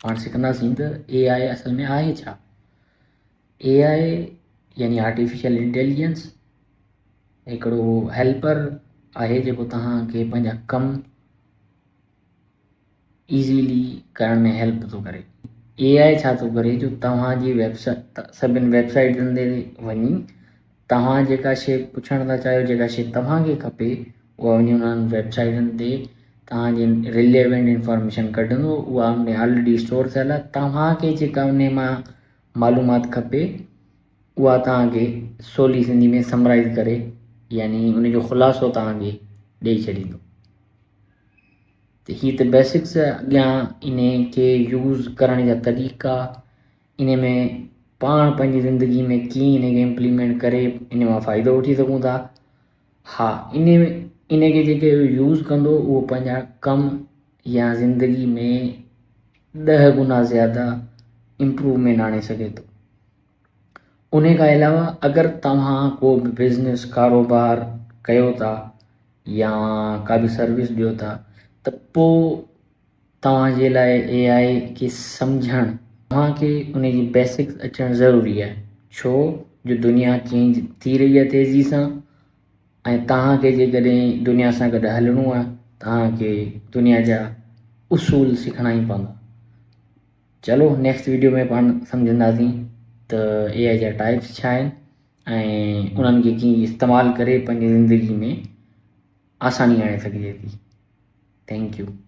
پاڻ سکنداسين ته اي آء اصل ۾ آهي ڇا. اي آء يعني آرٽيفيشل انٽيليجنس هڪڙو هيلپر آهي جيڪو توهان کي پنهنجا ڪم ايزيلي ڪرڻ ۾ هيلپ ٿو ڪري. اي آء ڇا ٿو ڪري جو توهان جي ويب سڀن ويب سائيٽن تي وڃي توهان جيڪا شي پڇڻ ٿا چاهيو جيڪا شي توهان کي کپي اها وڃي انهن ويب سائيٽن تي توهان جي رليونٽ انفارميشن ڪڍندو اها ان ۾ آلريڊي اسٽور ٿيل آهي توهان کي جيڪا ان مان معلومات کپي اها توهان کي سولي سنڌي ۾ سمرائز ڪري يعني ان جو خلاصو توهان کي ڏئي ڇڏيندو. ته هي ته بيسڪس اڳيان انهي کي يوز ڪرڻ جا طريقا انهي ۾ پاڻ پنهنجي زندگي ۾ ڪيئن انهي کي امپليمينٽ ڪري انهي مان فائدو وٺي سگهون ٿا ها انهي ۾ انهي کي جيڪي يوز ڪندو اهو پنهنجا ڪم يا زندگي ۾ ڏهه گنا زياده امپروومينٽ آڻي سگهي ٿو انهي کان علاوه اگر توهان ڪو به بزنس ڪاروبار ڪيو ٿا يا ڪا به سروس ڏيو ٿا ته پوء توهان جي لاء اي آء کي سمجهڻ توهان کي ان جي بيسڪس اچڻ ضروري آهي ڇو جو دنيا چينج ٿي رهي آهي تيزي سان ۽ توهان کي جيڪڏهن دنيا سان گڏ هلڻو آهي توهان کي دنيا جا اصول سکڻا ئي پوندا چلو نيڪسٽ ويڊيو ۾ پاڻ سمجهنداسين ته اي آء جا ٽائپس ڇا آهن ۽ انهن کي ڪيئن استعمال ڪري پنهنجي زندگي ۾ آساني آڻي سگهجي ٿي thank you.